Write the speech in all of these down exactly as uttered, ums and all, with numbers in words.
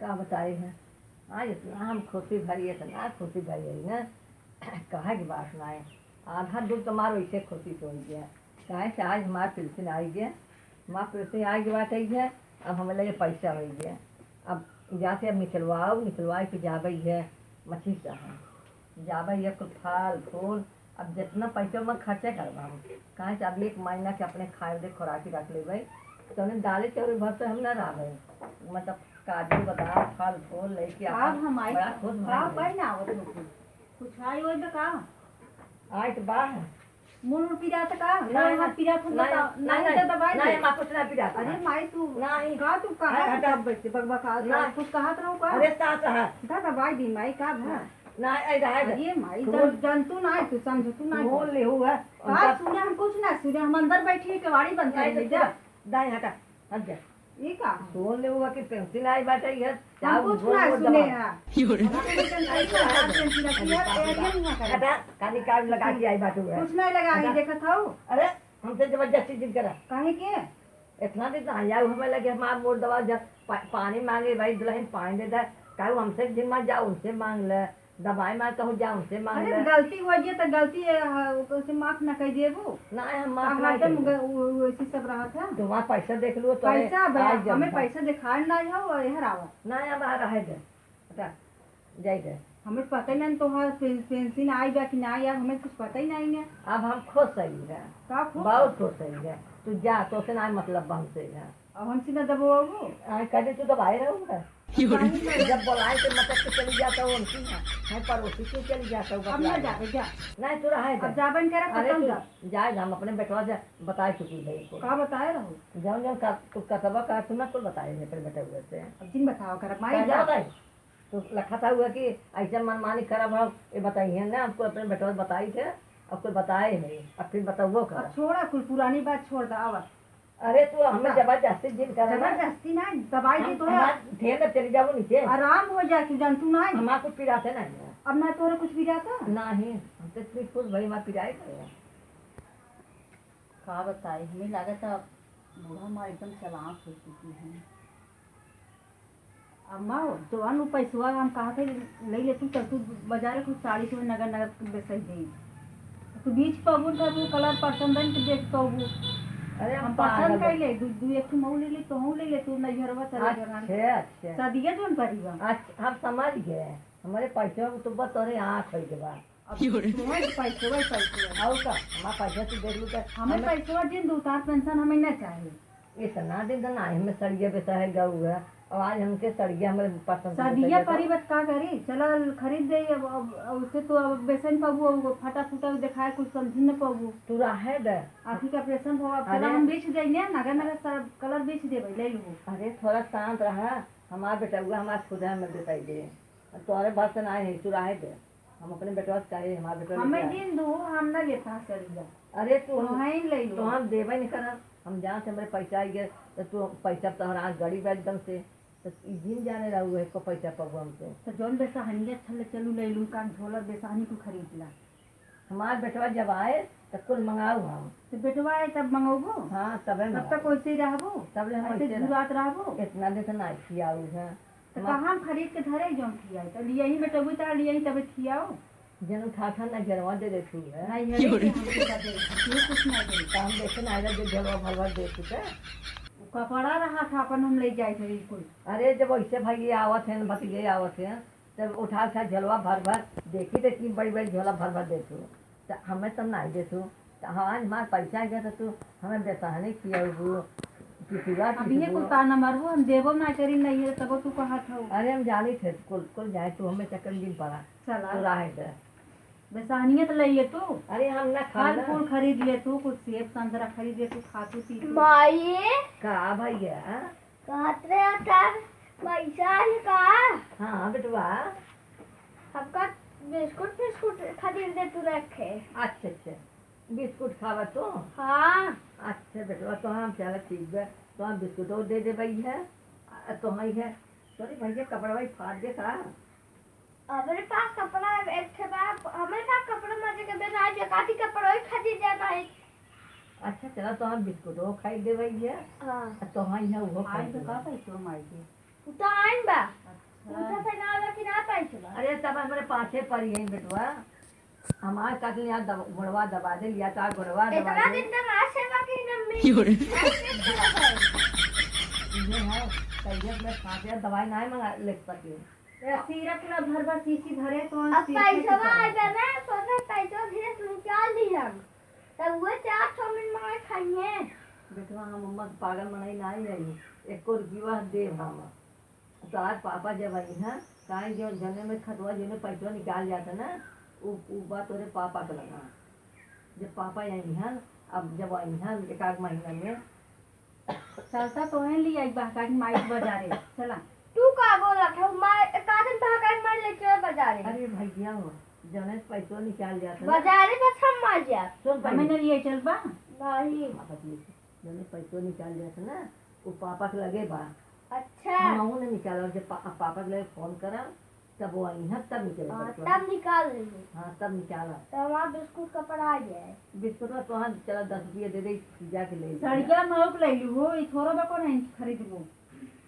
का बताई है, आज इतना हम खुशी भरी, इतना खुशी भरी है ना, कहे के बात ना है। आधा दूर तो हमार वैसे खुशी से होइ गया, काहे से आज हमार पेंशन आई गया, हमार पेंशन आई के बात आई है। अब हमें लगे पैसा होइ गया, अब जाके अब निकलवाओ, निकलवाए के जाबे है मछली चाहे। जाबे ये कुल फल फूल, अब जितना पैसा में खर्चा करबा हम, काहे से अब एक महीना के अपने खाए दे खुराकी रख लेबे, तो उन्हें दाले चाउर भर से हम ना रहबे, मतलब काजू बादाम फल फूल लेके अब अपन हम आई बड़ा खुश का भइल। पाई ना आवत हो कुछ? कुछ आई होई बे का? आई तो बा। मुंह में पिरात का? नहीं, मुंह में नहीं, पिरात हो नहीं, बताओ। नहीं, नहीं, नहीं, तो दवाई नहीं, दे। माँ, कुछ नहीं पिरात अरे है। माई, तू नहीं। का तू कहा अरे, तू हटा। तब बैठे बकबका नहीं। कुछ कहत रहो का? अरे, सास है। दा दवाई दी माई, का भा? नहीं, ऐ रहा है। अरे माई, तू जन-, जन तू ना, तू समझ, तू ना। बोल ले हुआ। का उनका सुने, हम कुछ ना सुने, हम अंदर बैठी है, केवाड़ी बंद नहीं, कर ले, तो जा। दाई हटा, हट जा। ये का? सुन ले हुआ कि पेंसिल आई बाटे, ये हम चाउर कुछ गोल ना गोल सुने दबा। हैं। हमारे पेंसिल आई तो हाथ पेंसिल रखी है, अरे, ये नहीं है करे। हटा, काली कान लगा के आई बाटे हुआ। कुछ नहीं लगा, हटा। ये देखत हूँ। अरे, हमसे जबरदस्ती जिद करा। काहे के? इतना दिन तो आया हमें लगे, हमार मोर दबा जा, पा-, पानी मांगे, भाई दुल्हन पानी दे दे, कहू हमसे जिम्मा जा, उनसे मांग ले, दवाई मांग कहू जा, उनसे मांग अरे ले। गलती हो गई तो गलती है, हाँ, ओकर से माफ ना कर देबू। ना, हम माफ आ, ना हरदम करेंगे। ग-, उ-, उ-, ऐसी सब रहत है। तुम्हारा पैसा देख लो तो पैसा बे, आज जब हमें तक। पैसा दिखाए ना हो और यहाँ आवा। ना, अब आ रहे दे, हटा, जाई दे। हमें पता ही नहीं तोहार पें-, पेंशन आई बा कि ना आई, हमें कुछ पता ही नहीं है। अब हम खुश हई है, का खुश? बहुत खुश हई है। तू जा, तोसे ना मतलब बा हमसे है। अब हमसे ना दबवाबू? आ, कहे तू दबाए रहू है। काहे ना? जब बोलाए के मटक के चली जाता हो उनकी ना, है पड़ोसी के चली जाता हो अब ना बतलाए। जाबे, जा। नहीं, तू रहे दे। अब जाबे न करे, अरे खत्म तू जा। जाए, हम अपने बेटवा से बताए चुकी है इनको। का बताए रहू? जौन जौन का, तू कतबा का सुना, कुल बताए है अपने बेटवा से। अब जिन बताओ कर, माई का जा। बताई? तू लखत हुआ कि ऐसे मनमानी करब हम, ये बताइए ना, हमको अपने बेटवा बताई थे, अब कुल बताए है, अब फिर बताओ कर। अब छोड़ा, कुल पुरानी बात छोड़ दे, आवा। अरे तू हमें का? जबरदस्ती जिन करा ना। जबरदस्ती ना, दवाई हम, दी तो है। हमार ढेर ना चली जाबो नीचे। आराम हो जाए, तू जानतू ना। हमार कुछ पिराते नहीं है। अब ना तोहरे कुछ पिराता? नहीं, हम तो इतनी खुश भई, हमार पिराए नहीं है। का बताई, हमें लागत है बूढ़ा माँ एकदम चालाक हो चुकी है। अम्मा, जवान उ पैसवा हम कहा थे ले ले तू, चल तू बाजारे कुछ साड़ी से नगर नगर के बेचै दे। तू बीच पबू का तू कलर पसंद है तो देख पबू। अरे हम हम पागल पसंद बा। कर ले, दू, दू एक ठो मऊ ले ले, तोहू ले ले, तू नैहरवा चले अच्छा, जाना। अच्छा। सदिया जोन परिवा। अच्छा, हम समझ गए। हमारे पैसवा को तो बस तोरे आँख होई के बा। अब की हो रे? तुम्हारे पैसवा ही पैसवा। और का? हमार पैसा तू देख लू तो हमें हमें पैसवा दिन दो, तार पेंशन हमें ना चाहे। इतना दिन तो ना हमें सड़िया बेचा है गऊ है, और आज हमके सड़िया हमारे पसंद के सदिया बेचा है। परिबत का करी? चला खरीद दे, अब, अब, अब उसे तो अब बेचै न पाबू, अब फटा फूटा दिखाए कुछ समझी न पाबू। तू रहे दे। आँखी का ऑपरेशन हो, अब चला अरे। हम बेच देंगे, नगर नगर सब कलर बेच देबे, ले लू। अरे थोड़ा शांत रहा, हमार बेटउआ हमार खुदा में बेचाई दे, तोहरे बात से ना है, तू रहे दे। हम अपने बेटवा से चाहे, हमार बेटवा हमें लेके आए। दिन दो, हम ना लेता सड़िया। अरे तू हम, तोहई ले लो। तो हम देबे नहीं करब। हम जहाँ से हमरे पैसा आई गए, तो तू पैसा तोहरा गड़ी बा एकदम से, तो ई दिन जाने रहू है को पैसा पबू हमसे। तो जौन बेसहनिया अच्छा ले चलू ले लू, कान झोला बेसहनी तू खरीद ला। हमार बेटवा जब आए, तो कुल मंगाऊ हम। तो बेटवा आए तब मंगौबो? हाँ, तबे तब मंगाऊ। तक वैसे ही रहबो? तब ले हम ऐसे ऐसे रह-, झुरात रहबो? इतना दिन से ना खियाऊ है। तो हमार कहाँ हम खरीद के धरे जौन खियाई? तो लिया ही बेटवा, तो लिया ही तबे खियाओ। जन उठा उठा ना घेरवा दे देती है। नहीं, ये क्यों रे? हमको का दे, तू कुछ नहीं दे। तो हम देखे ना, आइला जो घेरवा भरवा दे चुके। वो कपड़ा रहा था, अपन हम ले जाए थे बिल्कुल। अरे, जब वैसे भाई ये आवत है, भतीजे आवत है, तब उठा उठा झोलवा भर भर, देखी देखी बड़ी बड़ी झोला भर भर देतू। तो हमें तब नहीं देतू। तो हाँ, आज हमारे पैसा आ गया तो तू हमें बेसहनी खियाबू, पिटुआ अब ये पीटबू। कुल ताना मारबू, हम देबो ना करी, नहीं है, तब तू कहत हो। अरे, हम जानी थे, कुल, कुल जाए, तू हमें चक्कर में जिन पड़ा। चला। तू रहे दे। बेसहनिया तो ले ले तू। अरे, हम ना फल खाना। फूल खरीद ले तू, कुछ सेब संतरा खरीद ले तू, खा तू पी तू। माई। का भैया? कहत रहे था, पैसा है का? हाँ, बेटवा। हमका बिस्कुट, बिस्कुट खरीद दे तू रखे। अच्छा, अच्छा। बिस्कुट खावा तू? हाँ। अच्छा, बेटवा, तो हम चला ठीक बा। तो हम बिस्कुटो दे दे भैया। आ, तो हम है, तोरे भैया कपड़ा भाई फाड़ दे का? हमरे पास कपड़ा एक ठे बा, हमरे पास कपड़ा मजे के बेरा आज एकाधी कपड़ा ही खरीद जाना है। अच्छा, चला, तो हम बिस्कुटो खाई देबे ये। हाँ। आ, तो हाँ, यहाँ वो आई खाई तो देबे। का पैसो माई के? उ तो आइन बा। अरे, तब हमरे पाछे पड़ी है बेटवा। हमार काट लिया, दब-, गोड़वा दबा दे, लिया तो गोड़वा दबा इतना दे। दिन तक आज सेवा की मम्मी। क्यों रे? आज सेवा की। ये है, तबीयत में खांसी है, दवाई ना मंगा ले सके। ए, सिरप ना भर भर शीशी भरे, कौन अब शीशी पैसा की आए दवाई? बे, सोचे पैसा धीरे से निकाल ली हम। तब वो चार सौ में मंगा खाइए। बेटवा, हम अम्मा के पागल बनाई ना आई रही। एको रुपया देब हम। तो आज पापा जब आई हैं, काहे जो जने में खतवा, जने पैसा निकाल जाता ना, उ, उ बात तोरे पापा के लगा। जब पापा आई हैं, अब जब आई हैं एक आध महीना में, चलता तो है ली आई बहका की माई के बाजारे, चला। तू का बोलत है? माई, एक आध दिन बहका की माई लेके बाजारे। अरे भैया हो, जने से पैसा निकाल जाता ना। बाजारे बस हम मार जात। सुन हमें पहले। न लिए चल बा। नहीं। पापा जी, जने पैसा निकाल जाता ना, वो पापा के लगे बा। अच्छा। हम अहू ने निकालब, जब पा-, पापा के लगे फोन करब, तब वो आई हैं, तब निकले हाँ, बच्चों। तब निकाल लेंगे। हाँ, तब निकालब। तो हमारा बिस्कुट का पड़ा जाए। बिस्कुट का तो हम चला दस रुपया दे दे, जाके ले ले। सड़िया महक ले लू हो, ई थोड़ा बा कौन है खरीदबो?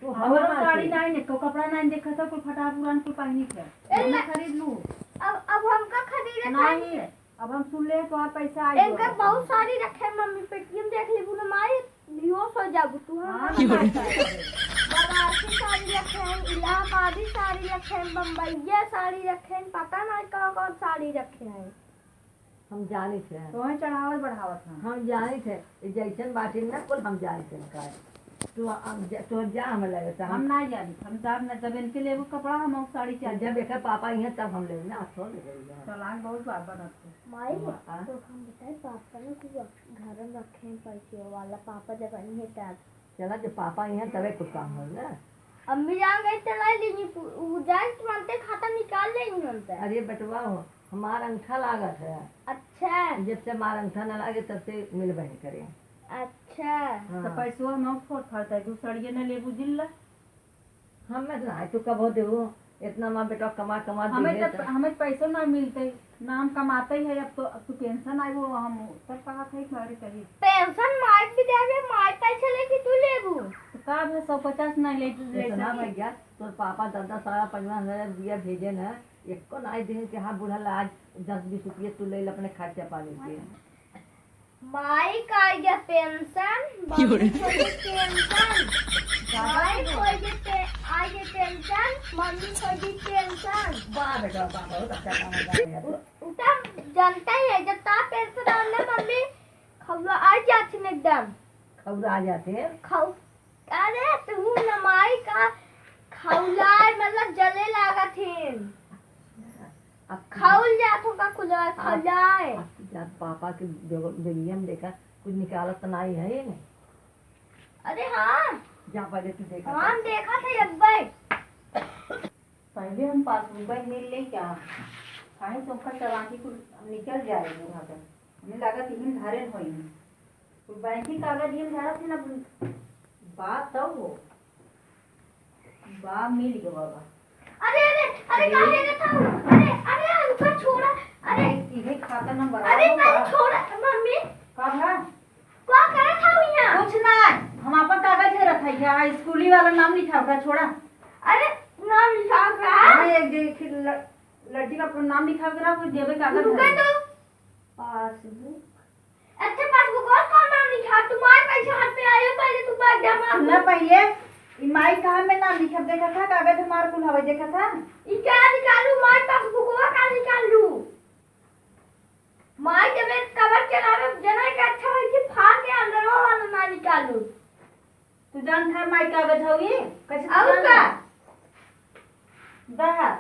तो हमरो हमारा साड़ी से। नाई ने, को कपड़ा नाई देखा था, कोई फटा पुरान कोई पहनी थे। ए, तो मैं ले। खरीद लू। अब, अब हमका खरीदे नहीं। पहन के। अब हम सुन ले, तोहार पैसा आई इनका गवा। बहुत सारी रखे हैं, मम्मी, पेटीएम देख ली, बोले, "माई, बेहोश हो जाबू तू, हम हाँ, कहाँ की बोले? पैसा आई?" बनारसी साड़ी रखे हैं, इलाहाबादी साड़ी रखे हैं, बम्बईया साड़ी रखे हैं, पता नहीं कौन कौन साड़ी रखे हैं। हम जानित हैं। तोहे चढ़ावत बढ़ावत हैं। हम जानित हैं, ये जैसन बाटिन ना कुल हम जानित हैं का। तू अब जा, तू जा, हमें लगे तो हम हम ना जानित, हम जाब ना, जब इनके लेबू कपड़ा, हम और साड़ी तो चाहिए। जब एकर पापा आई हैं, तब हम लेबे ना, आप छोड़ दे रही हैं। चलाक बहुत बात बनत है। माई, हाँ। तो हम बताए पापा ने कि वो घर में रखे हैं पैसे वाला, पापा जब आई है तब। चला, जब पापा आई हैं तबे कुछ काम होई ना। अम्मी जान गई चला ली, उ जाए तुरंते खाता निकाल ले हमसे। अरे बटवा हो, हमार अंगठा लागत है। अच्छा। जब से हमार अंगठा ना लागे तब से मिलबे नहीं करे। अच्छा। हाँ। तो पैसवा हम फोड़ फाड़ता है, तू सड़िए न लेबू जिल्ला। हमें तो ना, तू कबो देबू, इतना माँ बेटा कमा, कमा हमें दे तो, दे। हमें पैसो ना मिलते, ना हम कमाते ही है, अब तो, अब तो पेंशन आई वो, हम तब कहा था कि अरे कही। पेंशन माई भी देवे, माई पैसे लेके तू लेबू। तो का भे, सौ पचास ना ले, ले इतना सकी? भैया, तोर पापा दस दस साल, पन्द्रह हजार रुपया भेजे न, एको ना दिन के, हाँ, बूढ़ा ला, आज दस बीस रुपया तू ले ले अपने खर्चा पानी के। माई का आइगे पेंशन, क्यों रे? मम्मी को भी पेंशन। माई को भी पे-, आइगे पेंशन, मम्मी को भी पेंशन। वाह बेटा, वाह, बहुत अच्छा काम है यार। उ-, उ तो जनता ही है, जब ता पेंशन आवे ना मम्मी, खौला आ जाती एकदम। खौला आ जाते हैं? खौ-, अरे, तू न माई का खौलाए, मतलब, जले लागत हिन। अब खौल जात हो का कुल आप, खौलाए। आप जात पापा के जो बेलिया में देखा, कुछ निकालत तो नाई है ये नहीं। अरे हाँ। जा पहले तू देखा हम कर। देखा था अब्बे। पहले हम पासबुक मिल ले क्या? काहे चौका चलाकी कुल निकल जाए बूढ़ा का। हमें लागत इहिन धारे न होई। कुल बैंक की कागज ये धारा थे ना। बात तब हो। बा मिल गवा बा। अरे, अरे, अरे, अरे। काहे रे था? अरे, अरे, हमका छोड़ा। अरे। इहे खाता नंबर अरे, आवा नहीं बा। छोड़ा, मम्मी। का भा? का करत हऊ इहाँ? कुछ ना, हम आपन कागज हेरत हई, यहाँ स्कूली वाला नाम लिखा होगा, छोड़ा। अरे, नाम लिखा होगा? अरे, एक जे खि-, ल-, लड़की का अपन नाम लिखा होगा, वो देवे कागज रुका है। तो। पासबुक। अच्छा, पासबुक और कौन नाम लिखा? तुम्हारे पैसे हाथ में आए, पहले तुम बैग जमा सुन ना करो। पहले, ई माई कहाँ में नाम लिखा, देखा था, कागज हमार कुल हवे, देखा था? ई क्या निकालू? माई पासबुक का निकाल लू? माई जब एक कवर चलावे, जना के अच्छा है कि फाड़ के अंदर वो वाला ना निकालू। तू जान था माई कागज हऊ ई? कैसे तू और जान का? था? दा।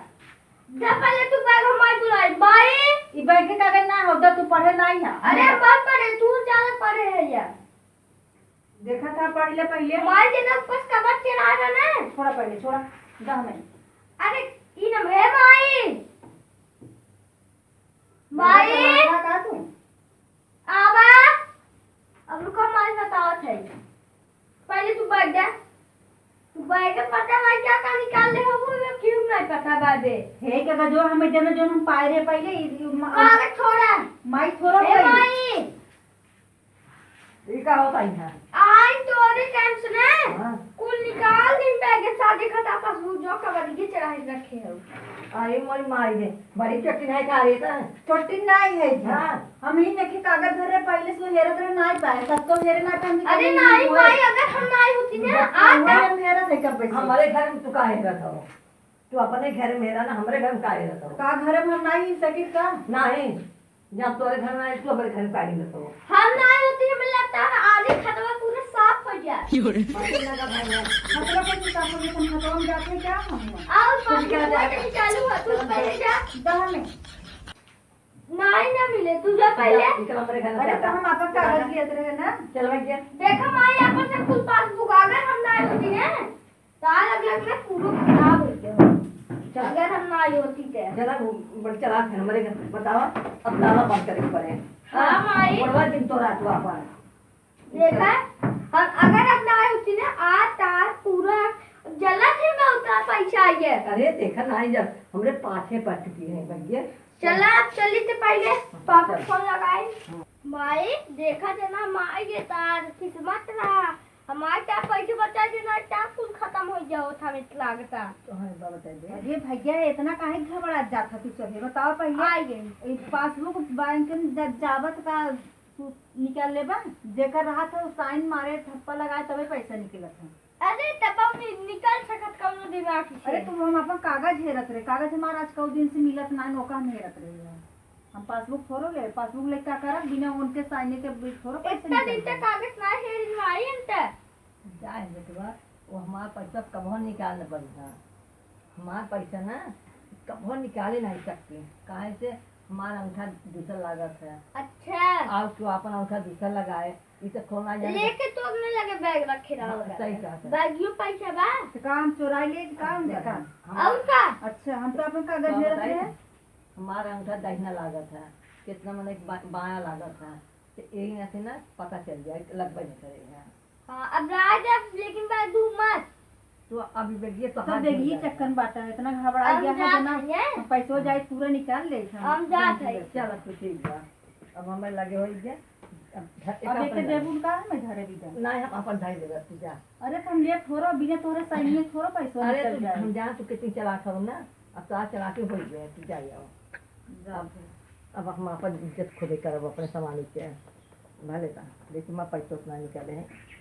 जा पहले तू बैग हमार बुलाई। माई! ई बैग के कागज ना हो, दा तू पढ़े नाई है। अरे बाप रे, तू ज्यादा पढ़े है यार। देखा था पढ़ ले पहले। माई के ना बस कवर चला रहा ना। छोड़ा पहले, छोड़ा। दा हमें। अरे ई ना है माई। माई! का तू? आवा। अब रुको, माई बतावत है। पहले तू बैठ जा। तू बैठ के पता है क्या का निकाल ले हो, वो क्यों नहीं पता बाबे? हे के गजो हमें देना जो हम पाए रे पहले, ई, ई, मा-, कागज छोड़ा। माई छोड़ा ए पहले। माई। ई का होता है यहाँ? आई तोरे टेंशन है। हाँ। कुल निकाल दिन बैग के साथ देखा था, पासबुक जो कवर के चला। काहे रखे हो? अरे मोरी माई रे, बड़ी चोटी नहीं का रे का? चोटी नहीं है जी। हाँ। हम ही नेखे कागज धरे, पहले से हेरत रहे, नहीं पाए, सब तो हेरे नहीं पाए, हम अरे नहीं नहीं पाए, अगर हम नहीं होती ना, आज हम हेरत है कब से। हमारे घर में तू काहे रहता हो? तू अपने घर में रह ना, हमरे घर में काहे रहता हो? का घर में हम नहीं मिल सकित का? नहीं। जब तोरे घर में आई, तू हमरे घर में काहे रहता हो? हम नहीं होती, हमें लगता है आधी खतवा पूरा साफ हो जाए। यो रे। मतलब कोई साफ हो गया, हम खतवा में जाते हैं क्या हम? और तू पानी क्या की जा- बोतल चालू है, तू पहले जा। दह में। नहीं ना मिले, तू जा पहले। निकल हमरे घर से। अरे तो हम आपन कागज लेत रहे ना। चल बैठ जा। देखा माई, आपन सब कुल पासबुक आ गए, हम नहीं होती ना। तार अगला में पूरा खराब हो गया। चल। अगर हम ना आई होती ते। चला, वो बड़ चलाक है हमरे घर। बतावा, अब ताला बंद करे के पड़े। हाँ, माई। बुढ़वा दिन तो रात हुआ अपन। देखा, हम अगर हम ना आई होती ना, आज तार पूरा जला थे मैं उतना पैसा आई है। अरे देखा ना, जब हमरे पाछे पड़ चुकी है भैया। चला, अब चली ते पहले पापा चल। फोन लगाए। हाँ। माई, देखा थे ना, माई ये तार किस्मत रहा। हमार का पैसे बचा देना, का कुल खतम हो जाओ था, मित लागता। तो हाँ, बाबा बताई दे। अरे भैया, इतना काहे घबरात जात है तू सभे? बताओ पहले। आ गई। ई पासबुक बैंक में जब जाबत का तू निकाल लेबा, जेकर रहा था, साइन मारे, ठप्पा लगाए, तबे पैसा निकलत है। अरे, तब हम नि-, निकाल सकत कौनो दिमाग से। अरे, तू हम अपन कागज हेरत रहे, कागज हमारा आज कई दिन से मिलत ना, ओका हम हेरत रहे हैं। हम पासबुक थोड़ो ले, पासबुक लेके का करब? बिना उनके साइने के भी थोड़ो पैसे इतना दिन निकलते तक हैं। कागज ना हेरिन माई हम त। जाए बेटवा, वो हमार पैसा कबो निकाल न पड़ता। हमार पैसा ना कबो निकाले नहीं सकती, काहे से हमार अंगूठा दूसर लागत है। अच्छा। और तू अपन अंगूठा दूसर लगाए, ई तो खोलना जाने। लेके तो अपने लगे बैग रखे रहो हाँ, सही कहा था। बैगियो पैसा बा। तो काम चोराई ले, काम देखा। हम और का? अच्छा, हम तो अपन कागज तो ले रखे बताइए। हैं। हमार अंगूठा दहिना लागत है, कितना मने बा-, बायां लागत है, तो यही ना से ना पता चल जाए, लगबे नहीं करेगा। हाँ, अब राज अब लेकिन बा दू मत। तो अभी बेगिए तो तो हाथ देखिए धो जाए। चक्कन बाटा, इतना घबरा हम गया है जात ना, हैं। हम पैसो जाए पूरा निकाल ले हम। हम जात हैं। चलो तो ठीक बा, अब हमें लगे हो गया। अब घर, अब एक एक अपन देबुन का है, मैं घरे भी जाऊँ। नहीं, हम अपन धर लेबे, तू जा। अरे तो हम ले थोड़ा, बिना तोरे साइनिए थोड़ा पैसो अरे निकल तू, जाए। हम जान तू कितनी चालाक हो ना, अब तो आज चला के हो गया, तू जा जाओ। जा अब, फिर। अब हम अपन इज्जत खुदे करब अपने सामान के। भले बा, लेकिन मैं पैसो उतना निकाले है।